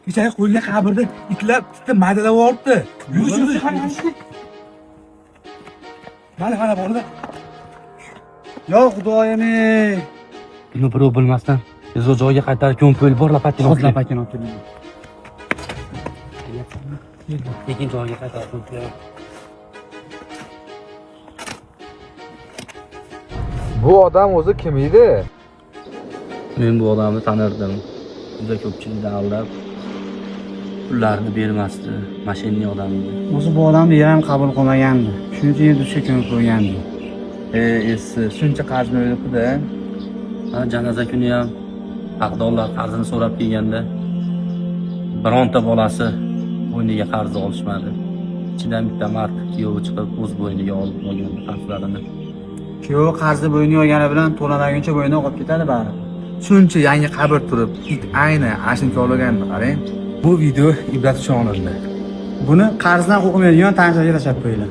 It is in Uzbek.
Kecha qo'yilgan qabrni itlar bitta maydalab yuboribdi. Yurish, yurish, qani, qani. Mana, mana borda. Yo xudoyim ey. Buni birov bilmasdan tezroq joyiga qaytarib ko'mib qo'yil, bor lopatini olib Hozir kel. lapakini olib keling. Lekin joyiga qaytarib ko'mib qo'yaman. Bu odam o'zi kim edi? Men bu odamni tanirdim. Juda ko'pchilikni aldab pullarni bermasdi. Mashinni odam edi. O'zi bu odamni yer ham qabul qilmagandi. Shuning uchun yer dushga ko'mib qo'ygandi. E, esi, shuncha qarzni o'ylabdi-da. Ha, janoza kuni ham haqdorlar qarzini so'rab kelganda bironta bolasi bo'yniga qarz olishmadi. Ichidan bitta mard kuyovi chiqib o'z bo'yniga olib olgan qarzlarini. Kuyovi qarzni bo'yniga olgani bilan to'lamaguncha bo'yniga qolib ketadi baribir. Shuncha yangi qabr turib, it ayni ashini kovlaganini qarang. Bu video ibrat uchun olindi. Buni qarzdan qo'rqmaydigan tanishlarga tashlab qo'yinglar.